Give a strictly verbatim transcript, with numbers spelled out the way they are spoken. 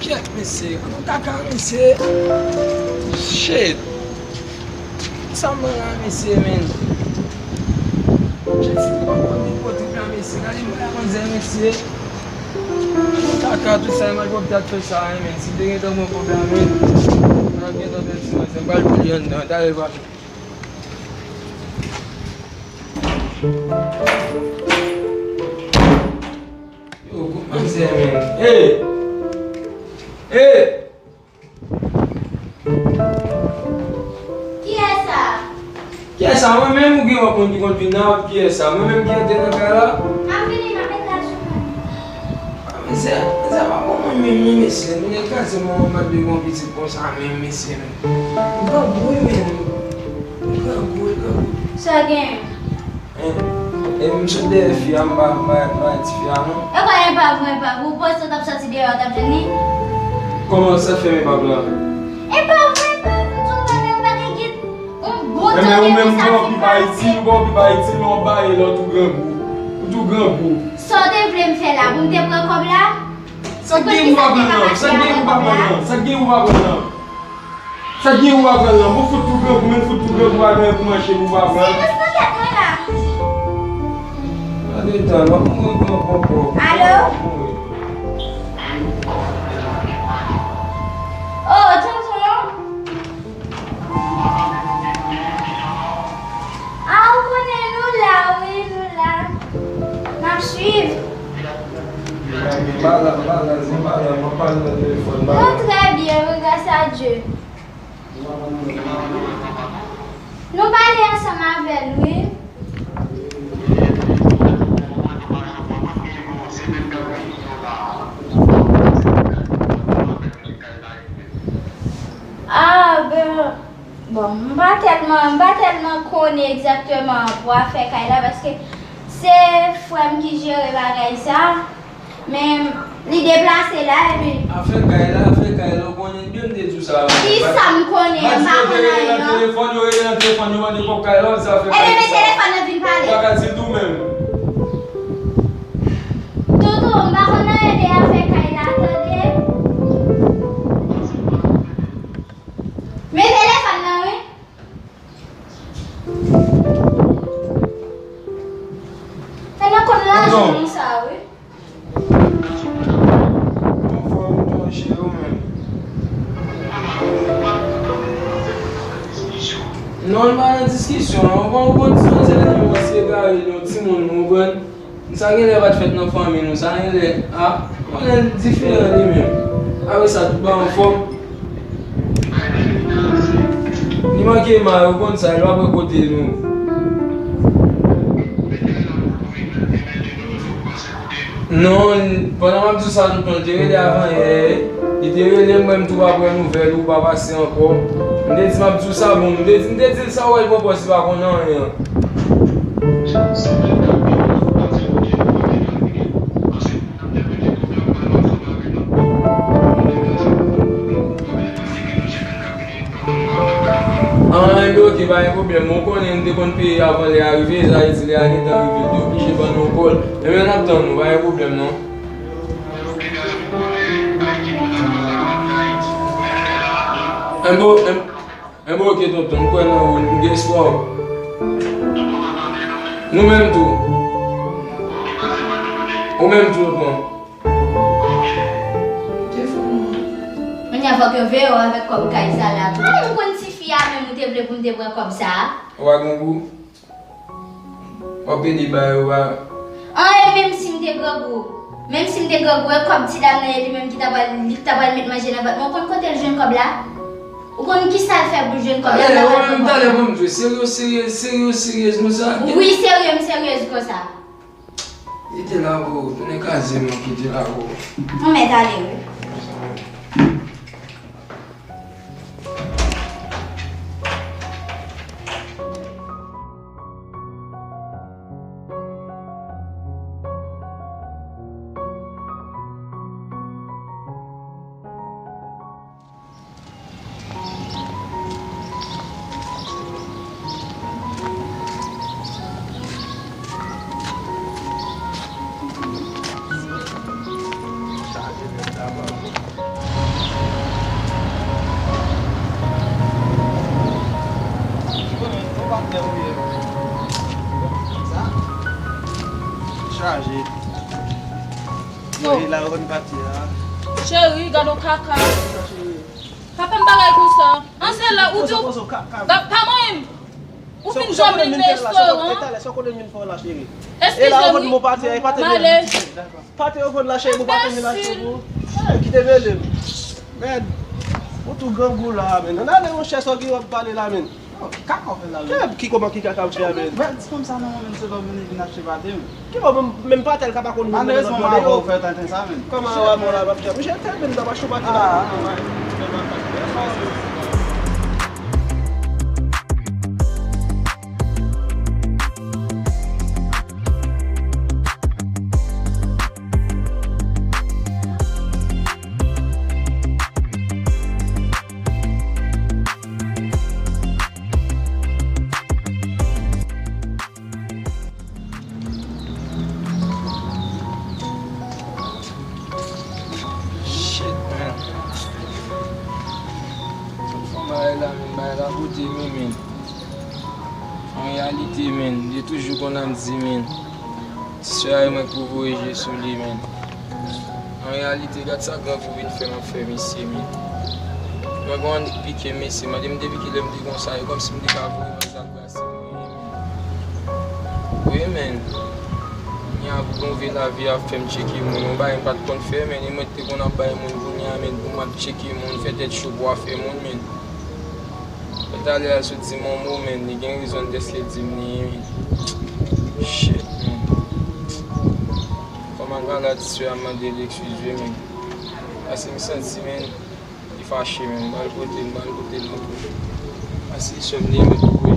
Kèt, mesye. Annou kaka, mesye. Shit. Sa m pran la, mesye, men. Jezi, m pa konn nenpòt trip la, mesye. Gade m pa manzè, mesye. Annou kaka, tout sa, e mwen pwòp dat fè sa, men. Si te gentan bon kòb la, men. Mwen ap gentan fè ti manzè. M pral pou li anndan. Talè, pa. Yo, kout manzè, men. Hey! Hey! Kiyès sa? Kiyès sa? Mwen menm ou gen lòt moun ki konn vin la, kiyès sa? Mwen menm ki antre nan kay la? M ap vini, m ap met kay sou mwen. Ah, men se, men se pa bon moun menm, non, mesye. Nou gen kraze manman m ap de gon pitit konsa menm, mesye, men. Ou grangou, wi, men. Ou grangou, ou grangou. Sa gen? E, e m sot dèyè fi a, m pa, m pa, m pa di fi a non. E pa, e pa vre, e pa vre. Ou panse w t ap soti deyò, w t ap jwenn li? Kòman sa fè m e pa vre? E pa vre, e pa vre, tou mwen menm pa gen git. On bon tan depi sa fin pase. Ou pa okipe Ayiti, ou pa okipe Ayiti, lè w baye lòt ou grangou. Ou tou grangou. Sa w te vle m fè la, pou m te pran kòb la? Sa k gen pou pa pran nan? Sa k gen pou pa pran nan? Sa k gen pou pa pran nan? Sa k gen ou pa pran nan? Bon, fout tou grangou, men fout tou grangou, pa gen pou manje pou pa pran. Silans nan tèt mwen la. Gade tan, w ap mouri pran pòpò. Alo? Oh, tonton. Ah, ou konnen nou la, wi, nou la. N ap swiv. Malad, malad, se malad, mwen pale nan telefòn, malad. Nou trè byen, wi, gras a Dye. Nou pale ansanm avè l, wi. Ah, ben, bon, m pa tèlman, m pa tèlman konnen egzakteman pou afè kay la, paske se frè m ki jere bagay sa. Men, li deplase la, epi. Afè kay la, afè kay la, ou konnen byen m te di w sa. Kisa m konnen, m pa konn anyen, non. Yo rele nan telefòn, yo rele nan telefòn, yo mande kòb kay la, ou di afè kay la. Ebyen, men telefòn nan vin pale. Ou pa ka di l tou menm. Tonton, m pa konn anyen de afè kay la, tande. Men telefòn nan, wi. Sa nan konn lajan nou sa, wi. Anfòm, tonton, cheri, ou menm? Non, li pa nan diskisyon, non. Ou konn, ou konn ti manzè li, yon ti egare, yon timoun, ou konprann? Sa genlè pa t fèt nan fanmi nou, sa genlè, a, konnen l diferan li menm. Apre sa, tout bagay anfòm. Li manke may, ou konn sa, li pa pran kote nou. Non, pandan m ap di w sa, tonton, li te rele avan yè, li te rele m, mwen m tou pa pran nouvèl ou, pa pase ankò. M te di m ap di w sa, bon, m te di, m te di l sa w wè l pran pòz, li pa konn anyen. An, ebyen, oke, pa gen pwoblèm. Ou konnen, m te konn peye avan lè a rive, sa vle di lè a gentan rive, li te oblije ban nou yon kòl. Ebyen, n ap tann ou, pa gen pwoblèm, non. Enben, en-, enben, oke, tonton, m kwè nan ou, m gen espwa w. Nou menm tou. Ou menm tou, tonton. Kounye a fòk yo veye w avèk kòb kay sa la tou. Kòman m konn tifi a menm ou te vle pou m te pran kòb sa a? Ou pa gen gou? W ap pede bay ou pa. An, e menm si m te grangou, menm si m te grangou, e kòb ti dam nan ye li menm ki ta pral, li ta pral met manje nan vant mwen, ou konn kote l jwenn kòb la? Ou konn kisa l fè pou l jwenn kòb la? Talè, ou menm talè pou m di w, serye, serye, serye, serye, nou sa. Wi, serye, m seryez konsa. Kite la, bro. Tounen kraze m, kite la, bro. Ou mèt ale, wi. E la, ou konn pati a. Cheri, gad yon kaka. Papa m bagay konsa. An se la, ou di w. Pa, pa mwen. Ou fin jwenn mil restoran. Eskize m. Male. Pate yo konn la cheri, ou pa te mele. Kite mele m. Mèd. Ou tou grangou la, men. Nan ale monchè, sa w gen w ap pale la, men. Kaka w fè la, men. Ki kòman ki kaka m fè a, men? Mèd, di konsa non, men, se lè w vini vin achte pate, men. Ki bò, men, men pate l ka pa konn mele lòt mande yo. Kòman w ap fè tenten sa, men? Monchè, tèlman m t ap achte pate la. Shit, man. Fò bagay la, men, bagay la pote men, men. An reyalite, men, li toujou konn ap di, men, ti sè a e mwen k pou voye je sou li, men. An reyalite, gad sa grangou vin fè m ap fè misye, men. Mwen gen annik pike mesye, mande m depi kilè m te konsa, e kòmsi m te ka voye mwen zak glase voye, men. Wi, men. Kounye a pou gon vye lavi ap fè m tcheke moun. Yon bagay m pa t konn fè, men, e mwen te konn ap bay moun kounye a, men, pou m ap tcheke moun, fè tèt cho pou afè moun, men. Talè a sot di m yon mo, men, li gen rezon dèske l di m li ye, men. Shit, men. Kòman gala ti sè a mande l eskize, men. Paske m santi, men, li fache, men. M pral kote l, m pral kote l ankò. Paske sè m li ye, men, pou